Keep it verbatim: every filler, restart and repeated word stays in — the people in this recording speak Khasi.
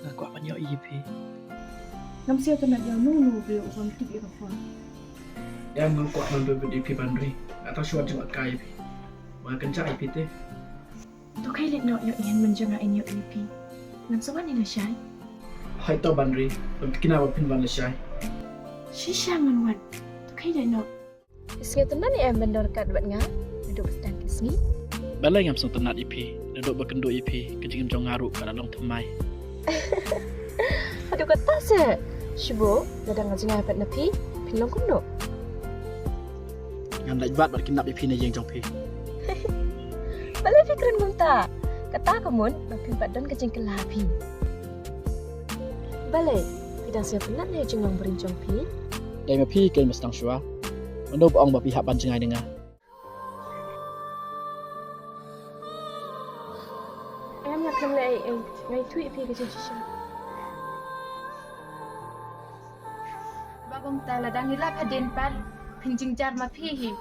Nga kwah ban ïohi ïa phi. Ngam sngewtynnat ïa uno uno u briew u bym tip ïa ka phone. Em, ngam kwah ban bud ïa phi Banri. Nga tang shu wan jngoh kai ïa phi. Nga kynjah ïa phi te. To khie leit noh ïoh ïa i hynmen jong nga in ïohi ïa phi. Ngam sa wan hi lashai. Hooid to Banri, ym tikna ba phin wan lashai. Shisha ngan wan. To khie leit noh. Phi sngewtynnat ne em ban don ryngkat bad nga naduh ba tang ki sngi? Balei ngam sngewtynnat ïa phi, naduh ba kynduh ïa phi ka jingim jong nga ruh ka la long thymmai. Haduh katta se. Shu buh, lada nga jngai pat na phi, phin long kumno? Ngan leit bat bad kidnap ïa phi na ïing jong phi. Balei phi kren kumta? Kata ka mut ba phim pat don ka jingkylla ha phi. Balei, phi dang sngewtynnat ne ïa u jinglong barim jong phi? Dei ma phi keiñ ba sdang shuwa. Mano ba ong ba phi hap ban jngai na nga? Em, nga khlem leh ei ei, nga ïathuh ïa phi ka jingshisha. Ba kumta lada ngi lap hadien pat, phin jynjar ma phi hi.